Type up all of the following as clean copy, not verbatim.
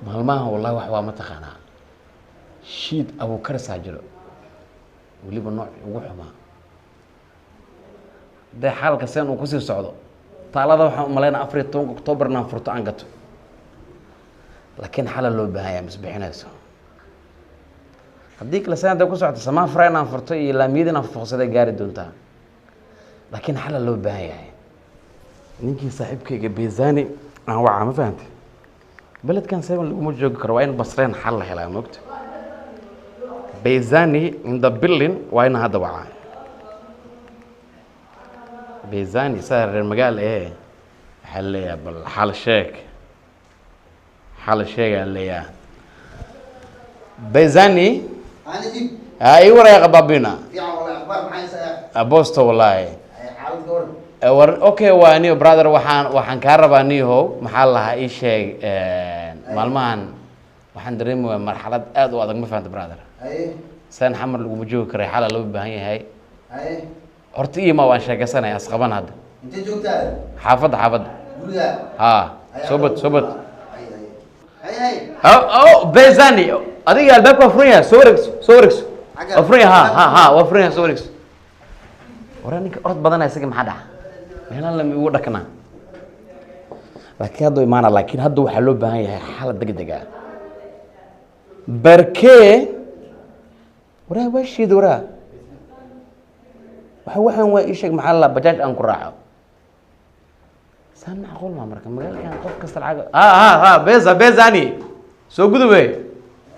Maalmahan wallahi wax waa ma taqaanaa, shiid abuukarisaa jiro, weliba nooc ugu xumaa. Hadday xaalka seen uu kusii socdo, taalada waxaan umalaynaa 14-ka Octoobar inaan furto aan gato, laakiin xala loo baahan yahay misbixinayso. Haddii kale seen hadday ku socoto, samaafra inaan furto iyo laamiyada inaan fuuqsaday gaari doontaa, laakiin xala loo baahan yahay. Ninkii saaxiibkayga Bezani aan wacaa, ma fahantay? Beledkan seven laguma joogi karo, waa in Basreen xal la helaa, moogta? Bezani in the building, waa ina hadda wacaa Bezani. Saa reer magaal eh, waxaa leeyahay bal xal sheeg, xal sheegaa leeyahay Bezani. Anajib. Ha ii waraya babina. Fiican wallahi, akhbaar maxay haysaa? Abosto wallahi. Ay, xaalad gawar. War okay, waa niyo brother, waxaan kaa rabaa niyahow, maxaa lahaa, ii sheeg. Maalmahan waxaan dareemayaa marxalad aad u adag, ma fahanta brother? Haye. Saan Xamar laguma joogi karay, xala loo baahan yahay. Haye. Horta iyo ma waan sheekaysanaya, asqaban hadda. Intee joogtaa? Xaafadda, xaafadda. Guriga? Ha, soo bad, soo bad. Hay hay hay hay. Oh, Bezani, adiga albaabka waa furan yahay, soo wareegso, soo wareegso. Xagga? Waa furan yahay, ha ha ha, waa furan yahay, soo wareegso. Waraa ninka orod badanaya, isaga maxaa dhaca? Meelaan lama igu dhaknaa, laakiin hadda imaana. Laakiin hadda waxaa loo baahan yahay xalad degdeg ah. Barkee waraa, waa shiid waraa. Waxaan waa ii sheeg, maxaa la bajaaj aan ku raaco? Saan macquul ma marka magaalkan qof kasta lacag? Ha ha ha, Beza, Bezani, soo gudube.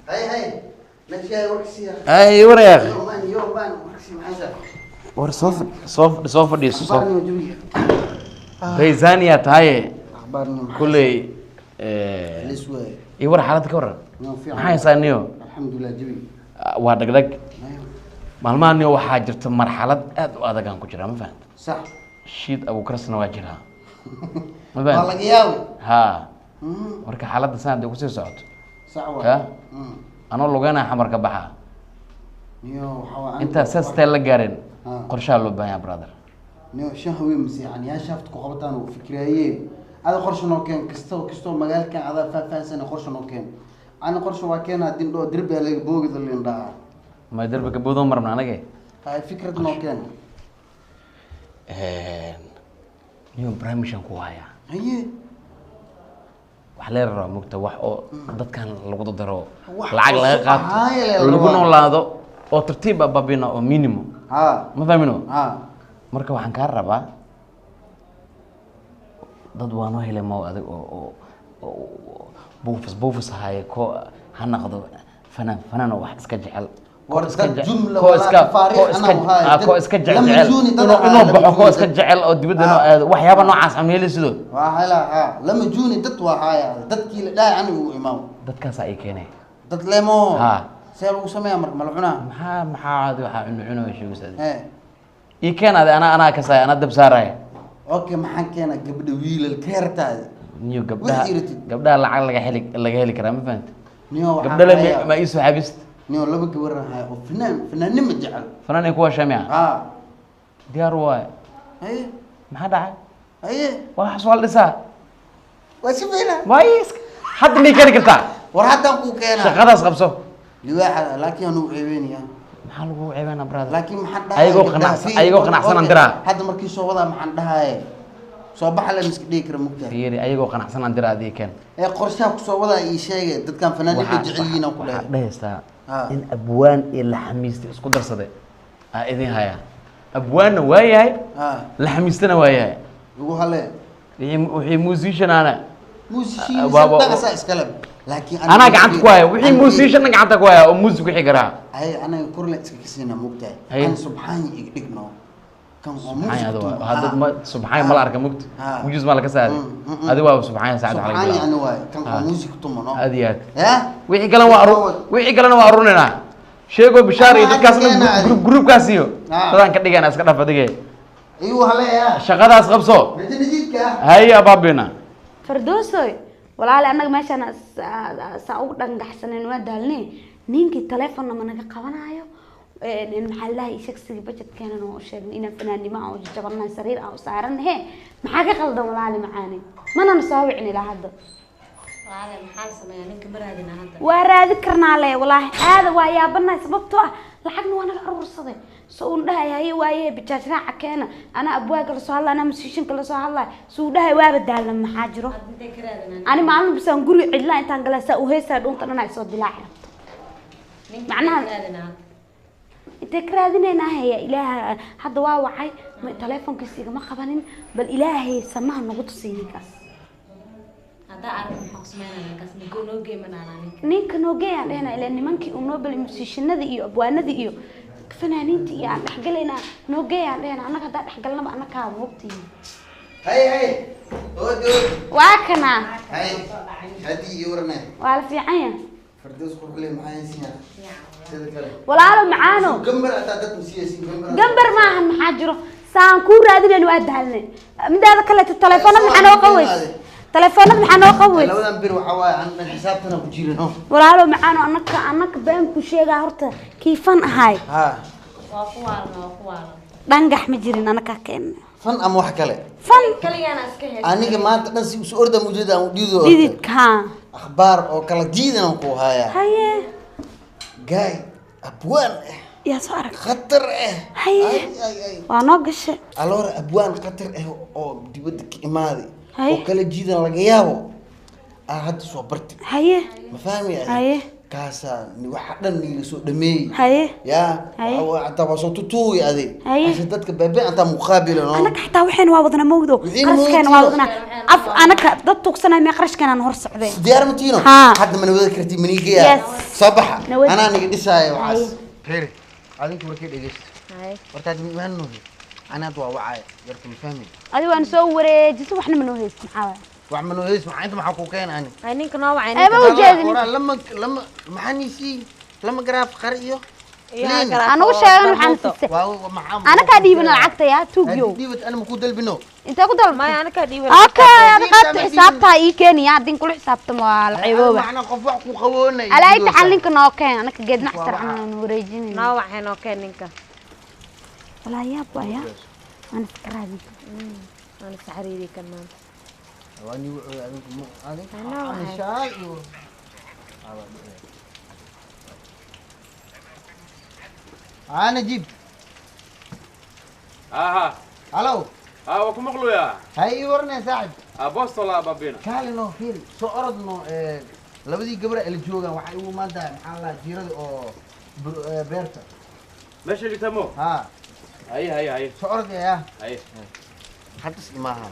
Hay hay, nafsiyaa warkisiya. Ay, warayaaq. Yo man, yo man, warkisi maxay haysaa? War soo soo soo fadhiiso, soo. Akhbaarni jawiga. Bezania tahaye. Akhbaarni maxay? Kulley Lis waay. Iyo war xaaladda ka waran? No, fiican. Maxaa haysaa niyo? Alxamdulillah, jawiga. Waa dhagdhag maalmahan niyo. Waxaa jirta marxalad aad u adag aan ku jiraa, ma fahanta? Sax. Shiid abuukarsna waa jiraa, ma waa fahanta? Laga yaabo. Ha, marka xaaladda saan hadday kusii socoto, sax ha waay. Anoo lugeynaya Xamar ka baxa. Niyo waxaa waa intaa saastee la gaarin, qorshaha loo baahan yahay brother. Niyo shan haween masiixan yaa shaafta ku qabataan uu fikraaye. Ada qorshe noo keen, kasto kastoo magaalkan adaa faahfaahsan, qorshe noo keen. Ani qorshe waa keenaa dindho dirbi laga boogida lindhaha. Ma darbi ka boodoo marna anage. Hay, fikrad noo keen. Niyo barnaamijkan ku hayaa. Haye. Wax lee rabaa mugta, wax oo dadkan lagu dardaro, wax lacag laga cusub qaato, ahaaya lee la lagu rabaa. Noolaado oo tartiib ah babina oo minimum. Ha. Ma fahmino? Ha. Marka waxaan kaa rabaa dad waa noo helay mo adig oo buufis buufis haaye, ko ha noqdo fanaan, fanaan oo wax iska jecel, ko War iska dad jumla ko walaa iska tafaariiq ko iska anaa wahay, ko dad iska jecel lama jecel juuni dad inuu ahaa, inuu lama baxo, ko juuni iska dad. Jecel oo dibadda inuu aado, waxyaaba noocaas aan sidoo. Waa hela ha, lama juuni dad waa haya, dadkii la dhahay anigu imaam. Dadkaasaa ii keenay. Dad leemo. Ha. See lagu sameeyaa marka? Ma la cunaa? Maxaa adi waxaa cunu cuno sheegaysaa? He. Ii keen adi, anaa kasaya, anaa dab saaraya. Okay, maxaan keenaa? Gabdha, wiilal keertaadi? Niyo gabdhaha. Wixii iratid. Gabdhaha lacag laga heli karaa, ma fahanta? Niyo waxaan Gabdha le hayaa- ma iisoo xabist. Niyo laba gabar aan haya oo fanaan fanaannimo jecel. Fanaan ay kuwa shamiya. Ha. Diyaar waaye. Haye. Maxaa dhacay? Haye. Waa waxaas waa la dhisaa. Waa si fiilan. Waay hadda may keeni kartaa? War haddaan kuu keenaa. Shaqadaas qabso. Liwaaxa laakiin anuu ceebeynaya. Maxaa lagu ceebeynaa brother? Laakiin maxaan dhahaye? Ayagoo gabdhaha qanacsan, fiiri, ayagoo qanacsanaan okay, diraa. Hadda markii soo wadaa maxaan dhahaye? Soo baxa la miska dhigi kara mugtaa. Fiiri, ayagoo qanacsanaan diraa, adii keen. Ee qorshaha kusoo wadaa ii sheege, dadkan fanaaniinta jecel yihiin aan ku waxaad dhahay. Dhahaysaa Ha. in abwaan iyo laxamiiste isku darsaday aa idin hayaa. Abwaanna waa yahay, ha, laxamiistana waa yahay. Igu hale. Wixii musician ana Musician dhaqasaa iskale, laakiin anaa gacanta ku haya wixii musician gacanta ku haya oo music wixii garaa. Ay, anaga korle iska kasina mugtahay. Haye. Kan subxaan iga dhigno kan oo Subxaan music adu tumo. hadda ma subxaan ma la arka mugta. Ha. Mujis ma la ka saaday. Adi waa subxaan saacad waxa laga subxaan bilaabo. Yani waay kan oo Ha. music tumo no. Aad iyo aad. Ya. Wixii kalena waa arurinaa, sheego Bishaar iyo Ama dadkaasna. keena adi. Group groupkaas iyo Ha. dadaan ka dhigana iska dhaf adige. Igu haleeya. Shaqadaas qabso. Najiidka. Haye abaabina. Fardoosoy walaali, annaga meeshaan saan ugu dhangaxsanen waa daalne. Ninkii taleefonna ma naga qabanaayo. Maxaa la dhahay, shaqsigii budgetkeenan oo sheegnay inaan fanaannimo aan u jajabannahay, sariir aan u saaranahe. Maxaa ka qaldan walaali macaani? Manana soo wicin ilaa hadda. Qaade, maxaa la sameeyaa? Ninka ma raadina hadda? Waa raadi karnaa le, walaahi aada waa yaabanahay, sababtoo ah lacagna waa naga aruursaday. So uun dhahay haye waaye, bajaaj raaca keena, anaa abwaaga lasoo hadlaya, anaa musishanka lasoo hadlaya, suu dhahay waaba daalna. Maxaa jiro? Hadda intee ka raadinaa? Ani maalin bisaan guriga cidlaa intaan galaa saa u heesaa, dhuunta dhan ay soo dilaaci rabto. Ninka Macnaha- intee ka raadinaa hadda? Intee ka raadinaynaa? Haya, ilaaha hadda waa wacay, telefoonkiisa igama qabanin. Bal ilaahay samaha nagu tusay ninkaas. Haddaa arag maxaa ku sameynaa ninkaas? Ninkuu noo geemanaanaa ninka? Ninka noogeeyaan dhehna, ilaa nimankii uu noo musishanada iyo abwaanada iyo fanaaniinta iyo aan dhexgalaynaa, noogeeyaan dhehna. Annaga haddaa dhexgalnaba annagaa moogtihiin. Hay hay, ood ood. Waa kanaa. Hay, hadii iyo warnay. Waa la fiican yahay. Fardoos qurxule, maxaa haysiyaa sida kale? Walaalo macaano. Gambar ataa dad musiyaysin gambar. Gambar maahan, maxaa jiro? Saan kuu raadinayn waa daalnay. Midaada kaleeto telefoonada maxaa noo qaweys? Telefoonada maxaa noo qaweys? Labadan bir waxa waaye aan dhan xisaabtana ku jirin oo. Walaalo macaano, annaka been ku sheegaa horta kiifan ahay. Ha. Waa ku waalan, waa ku waalan. Dhangax ma jirin, annakaa keenna. Fan ama wax kale? Fan. Kaligaana iska hees. Aniga maanta dhan si usu orda mujada aan u dhiido. Dhididka ha. Akhbaar oo kala jiidan aan ku hayaa. Haye. Gaay abwaan ah. Yaa soo arag? Khatar ah. Haye. Ay ay ay. Waa noo gashay. Aloora abwaan khatar ah oo dibadda ka imaaday Haye. oo kala jiidan laga yaabo aa hadda soo bartay. Haye. Ma fahmaya? Haye. Kaasaa waxa dhan niila soo dhameeyey. Haye. Yaa. Haye. Waxa hataa waa soo tutuugi adig. Haye. Ase dadka baabe antaa muqaabilan oo Anaka xitaa waxayna waa wadnaa mawdo. Wixiina qarashkeena waa mawdino. wadnaa af anaka dad tuugsanay mee, qarashkeenaan hor socdeen. Diyaar ma tiino? Haa. Hadda mana wada karti maniigaya? Yes. Soo baxa. Nawad. Anaa niga dhisaayo waxaas. Haye. Xiri adinka warkay dhegeysto. Haye. Warkaad imaanooda anaa hadda waa wacaya yarku, ma fahmi? Adi waan soo wareejisay, waxna ma noo hayst, maxaa waay? Wax ma noo heys? Maxaa inta maxaa ku keen ani? Hay, ninka noo wacay. Ee, ma ninka ujeedin. Horaa lama maxaa niisii lama garaaf qar iyo Iyo liin. garaaf Anugu oo sheegan waxaan barmuuto. sisay. Waa maxaa? Anakaa dhiibana lacagta yaa tuugyow. Dhiibat ana maku dalbino. Intee ku dalbatay? Maya, anakaa dhiiban. Okay, ada qaabta xisaabtaa ii keenaya, haddii kula xisaabtamo waa la ceebooba. Macna qof wax ku qaboonay. Alaa inta xal ninka noo keen, anaka geed macsar camal wareejinayna. Noo wacay, noo keen ninka. Walaa yaab waaya, waan iska raadin. Waan iska xariiri kan maanta. Waa ni wuxuu adinku adinku Anaa waxay- shaal iyo aa Najib. Aha. Halo. Ha, waa ku maqluyaa. Hay, ii warnay saaxib. Abostola babina. Kaalino fiir soo orodno, labadii gabar ay la joogaan waxay ugu imaan tahay maxaa la jiirada oo beerta. Meesha joogtaa mo? Ha. Haye haye haye. Soo orodaya. Haye. Haddas imaaha.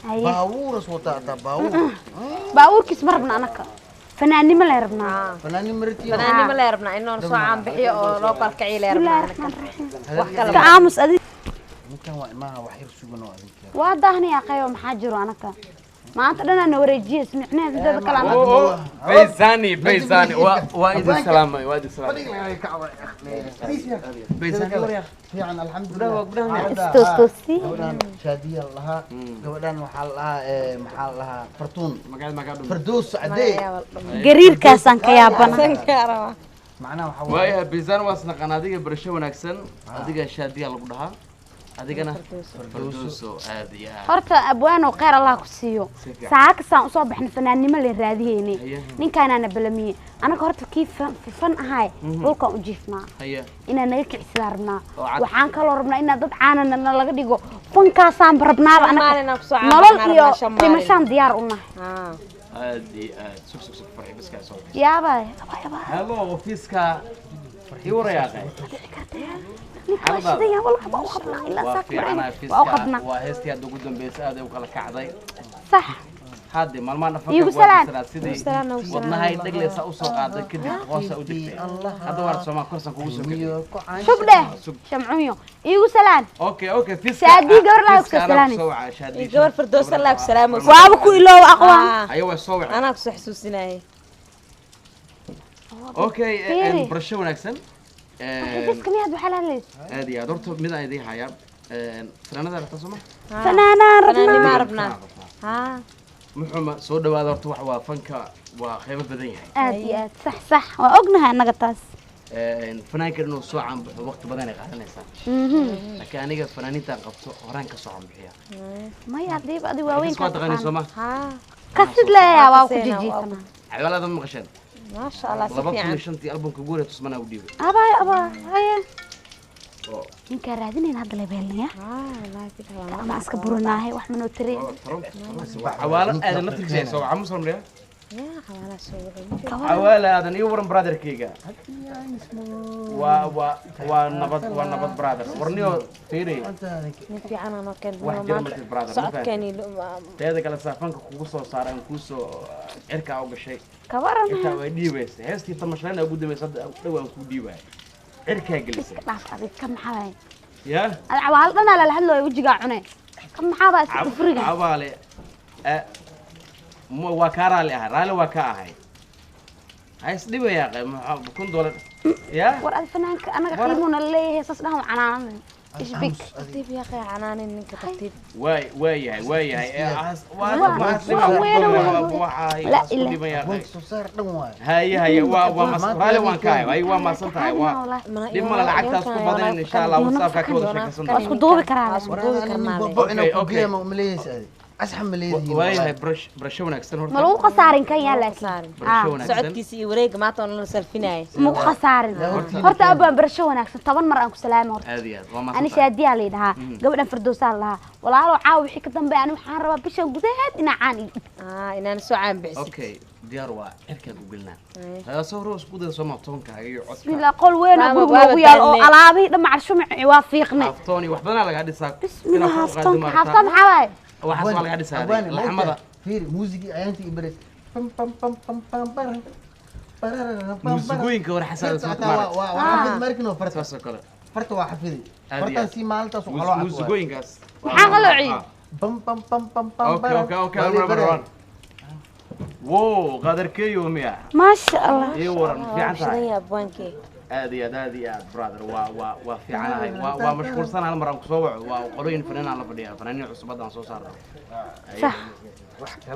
Haye. Baabuuras wataa hataa baabuur. Baabuurkiis ma rabna, anaka fanaannimo le rabnaa. Fanaanin martiino. Fanaanimo lee rabnaa, inoon soo caan bixiyo oo loo kalkiciyo lee rabnaa. Bismillaahi anaka raxmaani raxiim. Wax kale Iska aamus adi. Ninkan waa imaaha, wax yar sugan oo adinka. Waa daahnayaa qayo, maxaa jiro? Anaka maanta dhanaa na wareejiye ismicneed midada kale anaka. Bayzani bayzani, waa idin salaamay, waa idin salaamay. Bayzani waryaa. Fiican, alxamdulilah. Istoostoosii. Gabadhan Shaadiya la lahaa, gabadhan waxaa la lahaa maxaa la lahaa, Fartuun. Magaca magaa dhum. Fardoos cadee. Gariirkaasaan ka yaabana. Macnaha waxaa waaye Waayaha bayzani, waa isnaqaan. Adiga barasho wanaagsan. Adiga Shaadiya lagu dhahaa, adigana Farduuso. Aad iyo aad. Horta abwaanow, kheyr allah ku siiyo. Si fiican. Saaka kastaan usoo baxna fanaannimo le raadiyeynay. Haye. Ninkaanaana balamiye anaga horta kii fan ahay dhulkaan u jiifnaa. Haye. Inaa naga kicisaa rabnaa. Oo cad. Waxaan kaloo rabnaa inaa dad caanana na laga dhigo, fankaasaanba rabnaaba. Shan Anaga maalin aan kusoo caan nolol baxnaa iyo rabnaa, shan maalin. dhimashaan diyaar u nahay. Haa. Aad iyo aad. Sug sug sug, farxi baska soo. Yaabay abay abay. Hello, ofiiska ii warayaa qay. Dhici karta ninka waa shidaya, wallahi waa u qabnaa ilaa Waa saaka fiicana. marayna waa u Fiiska qabnaa. waa heestii hadda ugu dambeysay, aad ay u kala kacday. Sax. Hadde maalmaha dhafanka Iigu waa salaan. jirtaa sidii Salaan, ugu salaan. wadnahay dhagleysa u soo qaaday, kadib hoosa u degtay. Hadda waa Soomaa korsan kugu soo kacay. Shub dheh shamcunyo, iigu salaan. Okay, fiiska. Shaadi gabar laa ku soo Fiiska anaa salaanaysa. soo wacay, Shaadi. Iyo gabar Firdawsa laa ku salaamaysa. Waaba ku iloow aqwaan. Ayo, waa soo wacay. Anaa kusoo xasuusinayay. Okay. Fiiri. Barasho wanaagsan. Fiska miyaad waxaa la hadlaysa? Aad iyo aad. Horta mid aan idiin hayaa, fanaanada rabtaa soo ma? Fanaanaan fanaannimaa rabnaa. Rabnaa haa. Muxuuma soo dhawaada. Horta wax waa fanka waa qeybo badan yahay. Aad iyo aad, sax sax, waa ognahay annaga taas. Fanaanka inuu soo caanbaxo waqti badan ay qaadanaysaa, laakiin aniga fanaaniintaan qabto horaan ka soo caanbixiya. Maya, hadiiba adi waa waaweynkaa taqaanii soo ma? Haa. Kasid leeyaa waa ku jijiitana. Cawaalada ma maqasheen? Maasha Allah, si 2005 fiican. Albumka guure tusmanaa u dhiibay. Abaay abaa haye. Oo. Ninkaa raadinayn hadda la beelnaya. Ah, wallahi fiican. Ama iska burinaahay wax manoo tiri. Cawaalo aadan naftirkiisa soo camus ramriya. Yaa xawaala soo wacay. Cawaalo aadan iyo waran brotherkayga. Waa nabad, waa nabad brother. Warniyo fiiri. Nin fiican aan keen. Wax jira ma jiro, brother, ma socodkeeni. Teeda kale saafanka kugu soo saaran kuu soo cirkaa u gashay. Kabaran. Intaa way dhiibaysa heestii tamashleyna ugu dambaysa hadda dhow aan kuu dhiibaya cirkaa gelisay. Iska dhaaf adig ka maxaa waay? Yaa. Ad cawaalo dhanaa lala hadlooyo wejigaa cune. Ka maxaa baa iska kufriga? Cawaale waa kaa raali ahay, raali waa ka ahay, ha isdhibayaa $1000 yaa. War adi fanaanka anaga qiimuuna leeyahay saas dhahan canaanada. Ishbik. Tartiib yaa qay canaanin ninka, tartiib. Waay waayahay waayahay waa Waa weyn, waxaa La isku ilaha. dhibayaa. Abwaanka soo saar dhan waaye. Haye haye, waa mas raali waan ka ahay, way waa maasan tahay, waa Mana- dhib male, lacagtaas ku badan insha Allah WhatsAppka ka wada sheekaysan Waa isku duubi karaa. Waa isku War duubi nin karnaa le. bobo inuu Okay, ku okay. geeyo ma umaleynaysa adi asxan ma leedihiin. Waayahay, brush barasho wanaagsan horta. Ma lagu khasaarin kan yaa laakiin. Khasaarin. Barasho wanaagsan. Socodkiisa iyo wareega maanta oo nala salfinaya. Ma ku khasaarin. Horta abaan barasho wanaagsan 10 mar aan ku salaamay horta. Aad iyo aad waa maasan Ani tahay. shaadiyaa la yidhahaa, gabadhan firdowsaa la dhahaa. Walaalo caawa wixii ka dambeeya ani waxaan rabaa bishan gudaheed inaa caan ii Ah, inaan soo caan bixisid. Okay, diyaar waa, cirkaan u gelinaa soo hore isku daya soo maabtoonkaaga iyo codka. Bismillah, qol weyn oo Waaba- guriga waaba noogu yaal oo daalnay. alaabihii dhammac shumaci waa fiiqnay. Haftoon iyo wax badanaa lagaa dhisaa. Bismillah, Inaad kor u qaaddo haftoonka maaragtaa. haftoon maxaa waaye? Waxaas waa lagaa dhisaa Abwaani, adiga, laxmada. Fiiri muusigii ayaantii i baray pam pam pam pam pam baran bararara pam baran. Muusigooyinka hore xasaada soo Farta maaragtay. waa xafid markino farta. Saas oo kale. Farta waa xafidi. Aad iyo Fartan aad. si maalintaas u qalooca. Muusigooyinkaas. Maxaa qaloociyey? Pam pam pam pam pam Okay. baran. Okay, Waa lii number baray. 1. Wow, qadarkeeyo miya? Maasha Allah. Ii waran, ma fiican Shidan tahay? yaa abwaankee. Aad iyo aad, aad iyo aad brother, waa fiicanahay, waa mashquulsan, hal mar aan kusoo waco, waa qolooyin fanaanaan la fadhiyaa, fanaaniin cusub haddaan soo saarno. Sax.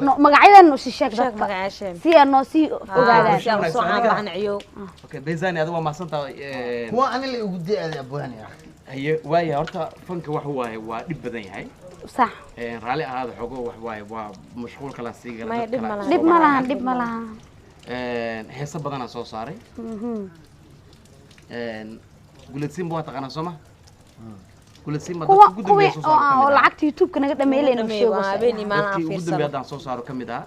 No, magacyadan u sii sheeg Sheeg dadka magacaasheen. si aan noo sii ogaadaan. Si aan soo caan baxnaciyo. Okay, Bezani, adiga waa mahadsan tahay. Kuwa ani la igu da'day abwaani ah. Haye waaya, horta fanka wax waaye waa dhib badan yahay. Sax. Raalli ahaada xogo wax waaye waa mashquul kala sii gala Maya, dad dhib kala ma laha. soo Dhib ma wacaya. lahan, dhib ma lahan. Heeso badanaa soo saaray. Guladsiinba waa taqaanaa soo ma? Guladsiinba Kuwa dadka ugu kuwii dambeeya soo oo saaro ka oo mid ah. lacagta youtube-ka naga dhameelayna Dhameey, sheego. waa habeen iyo maalin aan Dadkii ugu dambeeya fiirsano. haddaan soo saaro ka mid ah.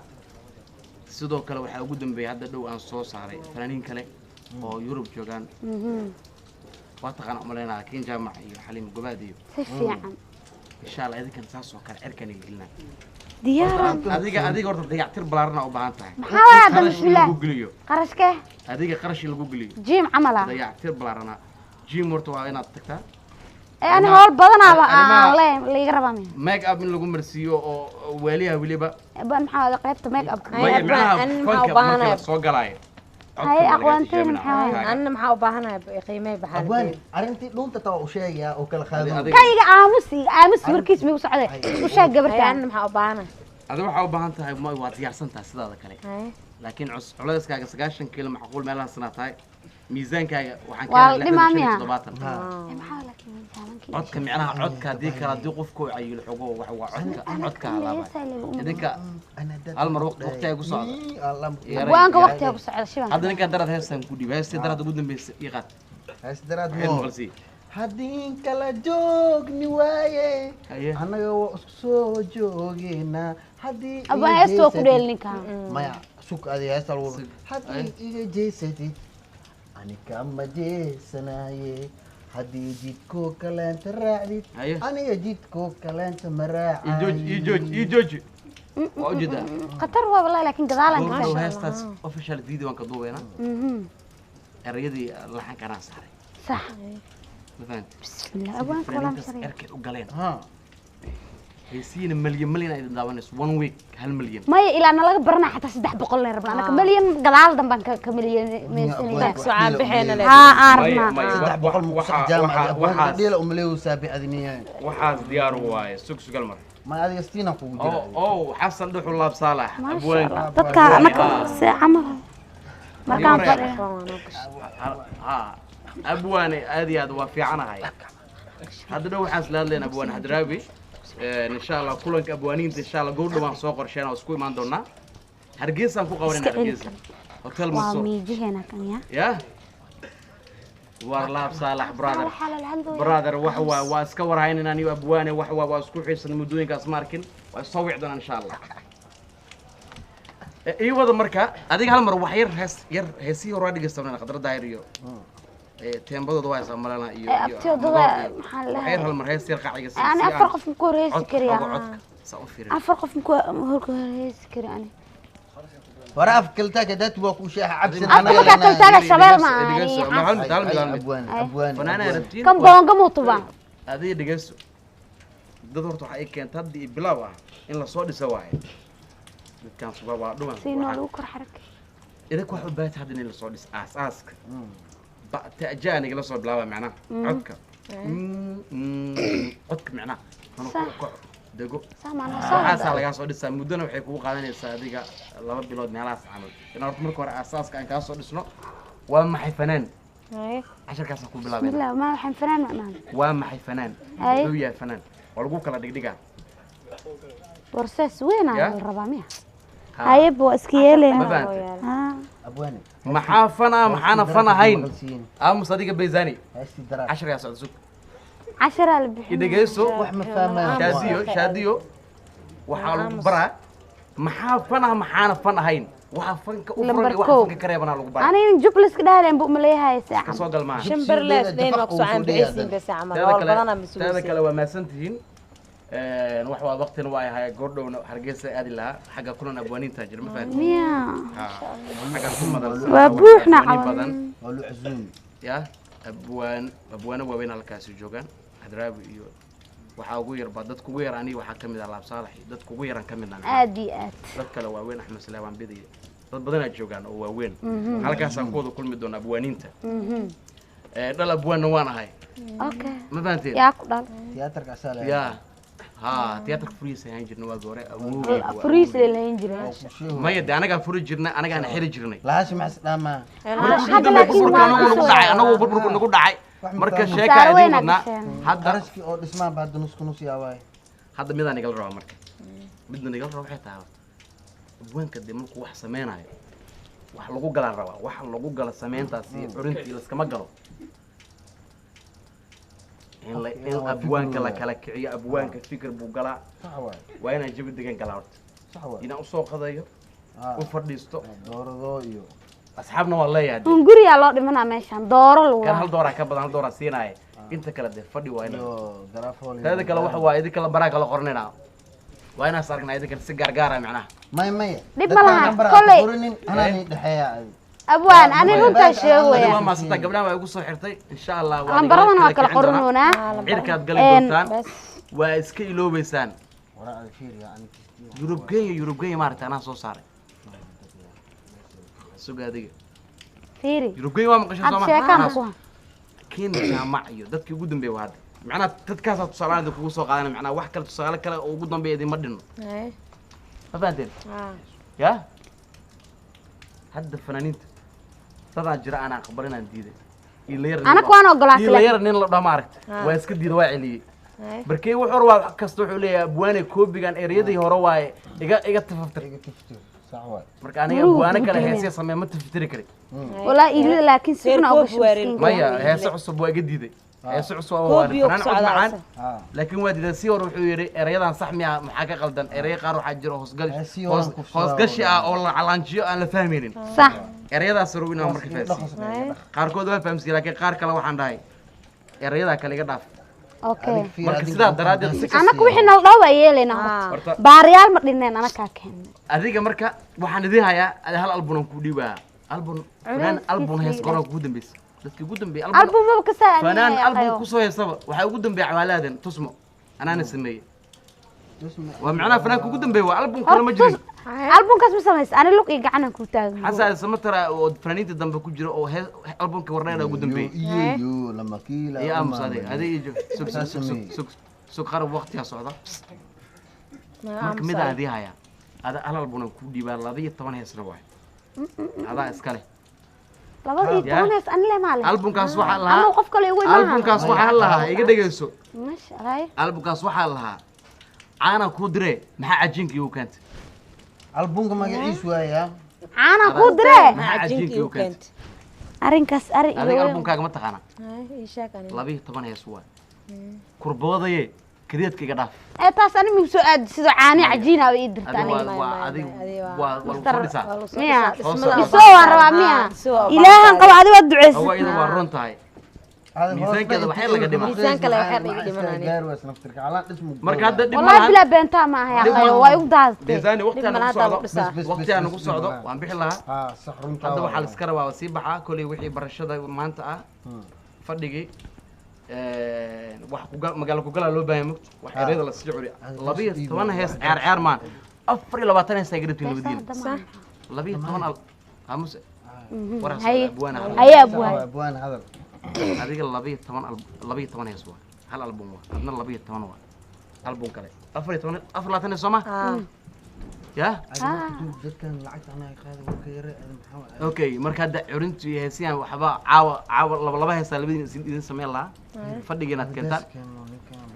Sidoo kale waxaa ugu dambeeyay hadda dhow aan soo saaray fanaaniin kale oo Yurub joogaan. Waa taqaanaa umaleynaa Kiin Jaamac iyo Xaliim Gobaad iyo Si fiican. Insha Allah idinkan saas oo kale cirkan gelinaa. Diyaaran. Adiga horta dayactir ballaaran u baahan tahay. Maxaa waay hadda? Qarash in Bismillah. lagu geliyo. Qarashkee? Adiga qarash in lagu geliyo. Jiim camal ah. Dayactir ballaarana gym horta waa inaad tagtaa. Ee ani howl badanaaba Arrimaha- aan le liiga rabaa miya? Make up in lagu marsiiyo oo oo waaliyaha weliba. Ban maxaa waay qaybta make up? Ay, Maya, abba, micnaha ani maxaa fanka u marka baahanahay? la soo galaayo codka Hay, waa lagaa aqoontiin tijaabinaa, maxaa waay? codkaaga. Anna maxaa u baahanahay qiimee baxaa. Abwaani arrintii dhuunta taa waa u sheegayaa oo kala qaado. Adiga- Kayga aamus aamus warkiis migu socday u sheeg Hay, gabartaan. anna maxaa u baahanahay? Adiga waxaa u baahan tahay waa diyaarsan tahay sidaada kale, Hay. laakiin culayskaaga 90 kiilo macquul meelaha sanaa tahay, miisaankaaga waxaan Waa la keenaa dhimaa 65 miya? 70. Maxaa waay laakiin miisaankii? Codka micnaha codka haddii kale haddii qofku uu cayilo xogo wax waa codka halaabay idinka hal mar waqti ay ku socdo. Yaray, Abwaanka yaray. waqtiga ku socda shiban. Hadda ninkaan darad heestaan ku dhiibay, heestii darad ugu dambeysay ii qaad. Heesdaraad waxay mo maqalsii. Haddii kala joogni waaye. Haye. Annaga waa isku soo joogeynaa haddii iga Abwaan heesta waa ku jeesatid- dheel ninkan. Maya, sug adiga heesta lagu Sug. haddii iga jeesatid ani kama jeesanaaye, haddii jidkoo kaleenta raacdid Haye. aniga jidkoo kaleenta ma Ii jooji, ii jooji, ii raacaye. jooji, waa ujeedaa. Khatar waa wallahi laakiin gadaalan ka Goordhow saaray. heestaas official video waan ka duubeynaa, erayadii laxankanaa saaray. Sax. Ma fahanti? Bismillah, abwaanka walaa fanaaniintaas mashaariic. erkay u galeen Ha. heesiina malyan malyan ay idin daawanayso one week 1 milyan. Maya, ilaa nalaga baranaa xataa 300 leen rabnaa anaka malyan gadaal dambaan ka malyan meesanayna. Soo caan bixeena le. Haa aan Maya, rabnaa. maya. 300 muqsax jaamac abwaanka dheela umaleeyo saabi adiniyaa. Waxaas diyaar waaye, sug sugal mar. Ma adiga stiina kugu jira. Oo Xasan Dhuxul Laab Saalax. Maasha abwaanka Allah, dadka anaka see camal markaan Iyo fadhiyo. Ha abwaane, aad iyo aad waa fiicanahay. Hadda dhow waxaan isla hadlayn abwaan Hadraawi. Insha Allah kulanka abwaaniinta insha Allah goor dhawaan soo qorsheen oo isku imaan doonaa. Hargeysaan ku qabanayna, Hargeysa Hotel Waa Mansour. Miijiheena kan ya. Ya war Laab Saalax brother, brother, wax waa iska warhayn aniyo abwaane, wax waa isku xiisan muddooyinkaas ma arkin, waa isoo wici doonaa insha Allah. Ii wada marka adiga hal mar wax yar hees yar, heesihii hore waa dhegeysanaa, Khadra Daahir iyo teembadooda waa heesaa malana iyo Eh, iyo abtiyadooda Magool maxaa la wax yar hal mar hees yar qaciga si Ani si afar aan qof ma ku hor heesi codka kariyaa. Oga codka saa u fiirin. Afar qof ma ku hor heesi kari ani. Wara af kaltaaka daad waa ku sheexa cabsin. Afka markaa kaltaaga shabeel ma Dhegeyso, ani. ma hal mid, hal mid, hal mid. Abwaani, abwaani. Fanaanaa rabtiin. Kan boonga muu tubaa. Adiga dhegeyso, dad horta waxaa ii keenta hadda iyo bilaaw ah in lasoo dhiso waaye midkaan suga waa dhuman. Si noo lagu kor xarag. Idinka wax u baahata hadda in lasoo dhiso aas-aaska ba ta'jaa nigala soo bilaaba, macnaha codka codka macnaha mana ku Sax. kaco dego. Saa maanaa Waxaasaa soo. Lagaa soo dhisaa muddona waxay kugu qaadanaysaa adiga 2 bilood meelahaas camal in horta marka hore aasaaska aan kaa soo dhisno. Waa maxay fanaan? Casharkaasaan ku bilaabayna. Bismillah, ma waxaan fanaan ma ahaan. Waa maxay fanaan? Ay. Muxuu yahay fanaan? Waa lagu kala dhigdhigaa. Warsaas weyn aa Ya? la rabaa miya? Ha. Hayeb waa iska yeelayna. Ma fahantay? Haa. Abwaani. Maxaa fanaa, maxaana fan ahayn? Aamus adiga Bayzani. Heestii daraad. Casharkaa socda, sug. Casharaa la bixin. Idhegeyso. Wax ma fahmayo. Shaadiyo, Shaadiyo, waxaa lagu baraa maxaa fan ah, maxaana fan ahayn, waxa fanka u furan Lambar iyo waxa kow. fanka ka reebanaa lagu baraa. Ani in jublis ka dhahleen buu umaleeyahay Ka saacan. soo galmaa. Shan ber lees dheyn waa kusoo caanbixisiin bes camal Teeda howl kale badanaa teeda masuuliyad. Kale waa mahadsantihiin. Wax waa waqtina waa ahay, goordhowna Hargeysa aadi lahaa xagga kulan abwaaniinta jira, ma fahantin? Miya? Xagga ku madalsan Waa buuxna abwaaniin cawan. badan. Waa loo casuumi. Ya abwaan, abwaano waaweyn halkaasi joogaan, Hadraawi iyo waxaa ugu yar baa dadka ugu yar, aniga waxaa kamid ah Laab Saalax iyo dadka ugu yaran kamid ah. Aad iyo aad. Dad kale waaweyn, Axmed Salaawaan Bidi, dad badanaa joogaan oo waaweyn, halkaasaan ku wada kulmi doona abwaaniinta. Dhal abwaanna waan ahay. Okay. Ma fahanteen? Yaa ku dhal? Tiyaatarka asaa lahaa. Ya ha, tiyaatarka furihiisa ayaan jirnay waagi hore, awowgay waa Furiis awowgay. lahayn jiray. Waa ku sheego. Maya de anagaa furi jirnay, anagaana xiri jirnay. Lahaashi maxas dhaamaa. Hadda Dambe laakiin burburka waa anagu nagu kasoo dhacay, anagu burburku nagu dhacay. Wax ma Marka fahmo. sheeka Khasaaro idin weyn aa wadnaa gasheen. hadda. Qarashkii oo dhismaan ba hadda nus ku nus yaabaaye. Hadda midaan nigala rabaa, marka midna nigala raba waxay tahay horta abwaanka dee markuu wax sameynayo wax lagu galaan rabaa, wax lagu gala sameyntaasi curintii laskama galo in la in Waa fikir abwaanka la weyn. kala kiciyo. Abwaanka fikir buu galaa. Sax waay. Waa inaan jabi degan galaa horta. Sax waay. Inaan usoo qadayo, u fadhiisto. Dooradoo iyo Asxaabna waa leeyahay dee. Un guriyaa loo dhimanaa meeshaan dooro lagu. Kan hal dooraa ka badan, hal dooraa siinaya, inta kale dee fadhi waa inaan iyo garafool. Teeda kale waxa waaye idinka la baraa kala qornina, waa inaas aragnaa idinka si gaar gaara macnaha. Maya, maya. Dhib ma laha, kolley. Qorinin anaa dhexeeya adi. Abwaan, ani runtaa Adiga waa sheegaya. maasantaa, gabdhahan waa igu soo xirtay, insha Allah waa Lambaradana waa kala kicin doonaa. qoranoonaa. Cirkaad gali doontaan, waa iska iloobeysaan. Waraa ada fiiriya ani kistiyo. Yurub Kenya, Yurub Kenya maaragta anaa soo saaray, suga adiga. Fiiri. Yurub Kenya waa maqashay. Hadda Sooma sheekaan ku Kenya jaamac iyo dadkii ugu dambeeyay waa hadda macnaha dadkaasaa tusaalahan idin kugu soo qaadanay, macnaha wax kale tusaale kale oo ugu dambeeya idinma dhinno, ma fahanteen? Ya hadda fanaaniinta dadaa jira aan aqbalin, aan diiday. Anaka waan ogolaatay. Ila yar nin la dhaho maaragta waa iska diiday, waa celiyey. Barkey wuxuu rabaa wax kasta, wuxuu leeyahay abwaane koobigan ereyadii hore waaye, iga tifaftir. Iga tiftir. Sax waay. Marka aniga Muruhu abwaane kugu kale tilmaamay. heesya samee ma tiftiri kari. Walaa iilada laakiin si Reer xun uga koob waa reer miskiinka. Maya, heese cusub waa iga diiday, heese cusub waa Koobi oo fanaan ku cod socda macaan. asaga. Laakiin waa diiday si hore, wuxuu yidhi erayadan sax miya, maxaa ka qaldan? Erayo qaar waxaa jira hoosgal Heesihii horan kufsadaa. Hoosgashi ah oo la calaanjiyo aan la fahmaynin. Sax. Erayadaas rabo inaan marka fahansiiyo, qaarkood waan fahamsiiyey, laakiin qaar kale waxaan dhahay erayadaa kale iga dhaaf. Okay. Marka sidaa daraaddeed si kasta Anaka wixii nala dhaw waa yeelaynaa horta. Horta Baariyaal ma dhineen, anakaa keennay. Adiga marka waxaan idin hayaa adi hal album aan kuu dhiibaa, album fanaan album hees qoraa kugu dambeysay, dadkii ugu dambeeyay album Album maba ka saa. Fanaan album kusoo heesaba waxaa ugu dambeeyay Cawaalaadan Tusmo, anaana sameeyey, waa macnaha fanaanka ugu dambeeyay, waa album kale ma jirin. Albumkaas ma samaysa, ani lug iyo gacanaan kuu taagan. Xasan Samatara oo fanaaniinta dambe ku jira oo hees albumka Wardheer ugu dambeeyay. Iyo lama kiila. Iyo aamus adiga, adiga iyo sug sug sug sug sug sug qarab waqtigaa socda. Marka midaan idii hayaa ada hal album aan kuu dhiibaa, 12 heesna waay, adaa iskale. 12 hees ani le maale. Albumkaas waxaa lahaa Ama qof kale igu imaan. Albumkaas waxaa lahaa, iga dhegeyso. Masha Allah. Albumkaas waxaa lahaa Caana kuu diree maxaa cajiinka iigu keentay? Albumka magaciis waaya. Caana kuu diree maxaa cajiinka iigu keentay? Arrinkaas arrin adiga albumkaaga ma taqaanaa? Ii sheeg aniga. 12 hees waay. Kurboodaye kadeedka iga dhaaf. Ee taas ani migu soo aadi sidoo caani cajiina ii dirta adiga aniga. waa adiga waa waa lagu soo dhisaa. Miya? Dhismada Dhisoo waan rabaa miya? Ilaahan qabo adi waad duceysa. Hawa iyada waa run tahay. Miisaankeeda waxyar laga dhimaa. Miisaan kale waxyar iga dhiman aniga. Marka hadda dhib Wallahi malahan. bilaa beentaa ma aha Dhib yaa malahan. waa igu daadtay. Miisaani waqti aan Dhib ugu malahan socdo, hadda lagu dhisaa. waqti aan ugu socdo waan bixi lahaa. Ha sax runtaa. Hadda waxaa la iska rabaa waa sii baxaa koley wixii barashada maanta ah fadhigii wax kuga magaalo kugalaa loo baahan mugto wax ereyada la sii curiyo 12 hees ceer ceer maan 24 hees ay garabtiin labadiina 12 al amuse waraas Haye. abwaana hadal. Haye abwaan. Abwaan hadal. Adiga 12 al 12 hees waa hal album waa adna 12 waa album kale 14 24 hees soo ma ya Dadkan lacagta anaa qaada warka yare maxaa waay. Okay, marka hadda curintu iyo heesiyaan waxba caawa caawa laba laba heesaa labadiina idin sameyn lahaa fadhiga inaad keentaan.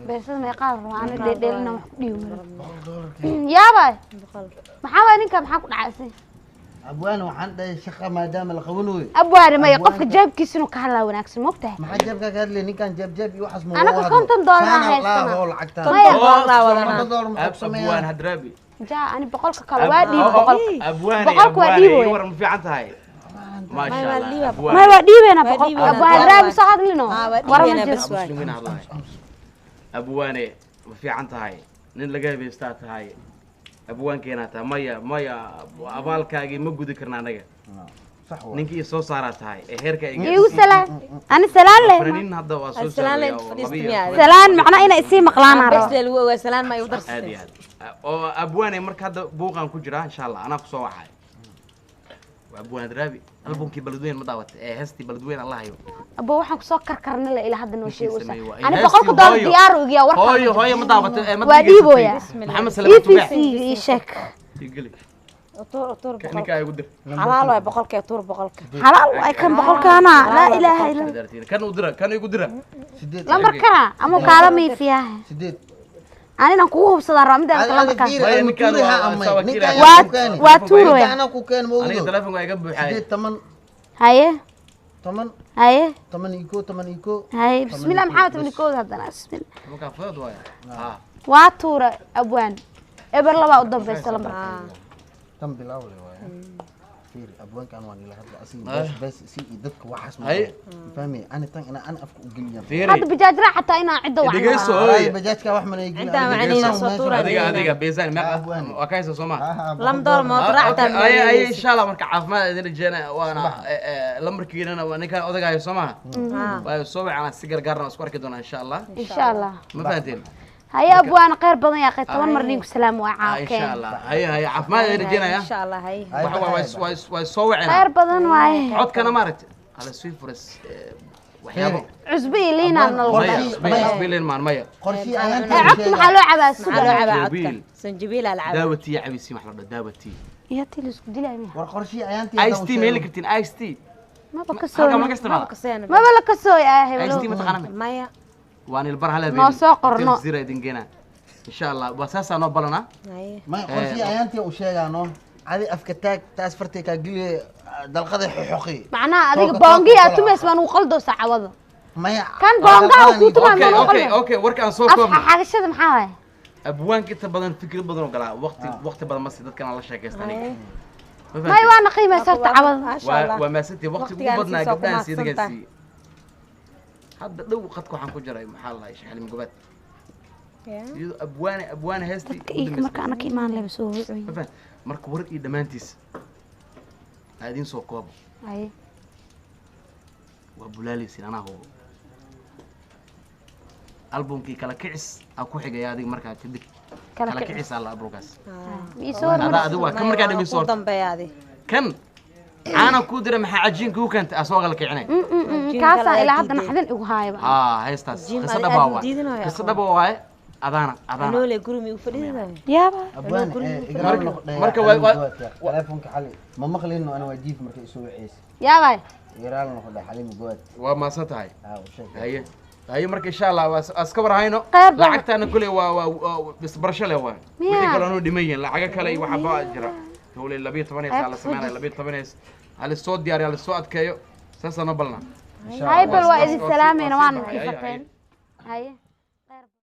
Beersada meeqaa la rabaa ani dheeldheelina wax ku dhiibi maro. Yaabay. Maxaa waay ninka maxaa ku dhacay? Abwaan waxaan dhahay shaqa maadaama la qabanayo. Abwaane maya qofka jeebkiisa inuu ka hadlaa wanaagsan moogtahay. Maxaa jeebka ka hadlay ninkan jeeb jeeb iyo waxaas ma Anaga $50 aan haysana. Oo lacagta. Maya. $50 maxaa ku sameeyaa? Abwaan hadraabi. Jaa ani boqolka kale waa dhiibi boqolka. Abwaane Boqolka waa abwaane dhiibooya. ii waran ma fiican tahay? Maasha Maya, waa Allah. dhiibaa. Abwaan. Maya waa dhiibeena Waa boqolka. dhiibeena. Abwaan hadraabi soo hadlino. Ah, waa Warama dhiibeena jiro. bas waay. Muslimiin hadlahay. Abwaane ma fiican tahay? Nin laga habeystaa tahay. Abwaankeenaa tahay. Maya maya abaalkaagii ma gudi karna anaga. Sax waa. Ninkii soo saaraa tahay ee heerka iga. Iigu salaan. Ani salaan leh. Fanaaniin hadda waa soo Salaan leh saaraya inta oo fadhiista 12. miyaa? Salaan macnaa inay isii maqlaanaan Bes rabo. lee lagu ogaa salaan ma igu Aad darsatay. iyo aad. Oo abwaane marka hadda buuqaan ku jiraa insha Allah anaa kusoo wacay. Waa abwaan hadraabi albumkii Beledweyne ma daawatay ee heestii Beledweyne Allah hayo. Abo waxaan kusoo karkarna la ilaa hadda noo Ninkii sheegaysa. sameeyey waa Ani heestii $100 hooyo. diyaar u igiyaa warka. Hooyo hooyo ma daawatay ee ma Waa dhageysatay? dhiibooya. Maxamed Salaam Tubeec. EPC ii sheeg. Igeli. Tuur tuur boqolka. Ninka igu dir. Xalaal waay boqolka tuur boqolka. Xalaal waay kan boqolkaana laa ilaaha illa. Kan u dira kan igu dira. 8. Lambarkana ama kaala miifiyaha. 8. Ani inaan kugu hubsadaan rabaa midaan kale lambarkaan. Maya, ninkaan waa Ninkan Waa tuuraya. anaa ku keen ma Aniga ogdo. telefoonka iga buuxay. 8 10 Haye 10 haye 11 11. haye bismillah maxaa 11 haddana bismillah. Marka fudud waay. Ah. Waa tuura abwaan. Eber labaa u dambaysa lambarka. Tan bilaaw le waay. Fiiri abwaankan waan ila hadla asiga bes bes si iyo dadka waxaas ma Haye. fahmi ani tan ina ana afka u geliya. Fiiri. Hadda bajaaj raac xataa inaan cidda wacno. Dhegeyso. Ay bajaajka wax mana igin. Intaan wacanayna soo tuuraya. Adiga adiga beesaan meeqa Abwaane. waa ka haysa soo ma? $2 mooto raactaa. Ay ay insha Allah marka caafimaad idin rajeynaya waana lambarkiinana waa ninkan odagaayo soo maha? Waa soo wacana si gargaarna isku arki doonaa insha Allah. Insha Allah. Ma fahanteen? Haye abwaan khayr badan yaa qay 10 mar ninku salaam waa Ah, insha caawkeen. Allah. Haye haye caafimaad idin rajeynaya. Insha Allah hay. Waxa waa waa waa soo wacina. Khayr badan waaye. Codkana maaragtay ala sii furas waxyaabo. Cusbo iyo liinaan nala Maya wadaa. isbiileen maan maya. Qorshii Ee ayaantii codka maxaa loo cabaa Maxaa suga? loo cabaa codka? Sanjabiil. Sanjabiil aa la cabaa. Daawatii cabisi wax la dhaho daawatii. Iyo tii la isku dilay miya? War qorshii ayaantii Ice tea ma heli kartiin ice tea. Maba ka Halka ma soo. ka isticmaala? Kaseen. Maba la ka soo yaa Ice tea hebelo. ma taqaanaa? Maya. Waan ilbar hal habeen. Noo soo qorno. Zira idin geynaa. Insha Allah waa saasaa noo balanaa. Haye. Ma qorshii ayaantii u sheegaano adi afka taag taas fartay ka geliye dalqada xoxoqi. Macnaha adiga Tooka, boongi tooka, aad tumays baan ugu qaldoosa cawada. Maya Kan boongaha ku tumaa Okay ma ugu okay qaldo. okay warka aan soo Af koobno. xagashada maxaa waaye? Abwaanka inta badan fikrad badan oo galaa waqti waqti badan ma si dadkan aan la sheekaysta aniga. Ma May fahanteen? waana qiimaysa horta cawada. Maasha Waa Allah. waa maasantii waqti ugu Waqtigaan badnaa sii soo gabdhahan sii kumaadsan dagan tahay. sii. Hadda dhow qadka waxaan ku jiray maxaa la dhahay Xalim Gobaad. Iyadoo abwaane abwaane heestii Dadka ugu iika dambeysay. marka anaka imaan leba soo wucuy. Ma fahanteen? Marka war iyo dhammaantiis aa idiin soo koobo. Haye. Waa bulaaleysin anaa hubo. Albumkii kala kicis aa ku xigaya adiga markaa kadib. Kala Kala kicis. kicis aa la albumkaas. Ii soo Adaa hormar. adigu waa kan markaa dhamayso Ku horta. dambeeya adi. Kan caana kuu dira maxaa cajiinka u keentay asoo kala kicinay. Kaasaan ilaa hadda naxdin igu haayaba. Haa heestaas Jim, qiso adi dhaba aad u waay. diidanayo Qiso aqoon. dhaba waaye adaana adaana. Noole guri mi u fadhidaa. Yaaba. Abwaan igraam noqday. Marka telefoonka xali ma maqlino ana waa jiif markay soo waceysa. Yaaba. Igraam noqday xali mugood. Waa maasan tahay. Ah u sheeg. Haye. Haye, marka insha Allah waa iska war hayno. Khayr badan. Lacagtaana kuley waa isbarasho leh waa. Miyaa? Wixii kale anuu dhiman yihiin lacago kale iyo waxa baa jira. Howley 12 hees la sameynaya, 12 hees halisoo diyaariyo, halisoo adkeeyo, saasaa noo balnaa. Hay bal, waa idin salaamayna, waana Haye, haye. xifateen. Haye.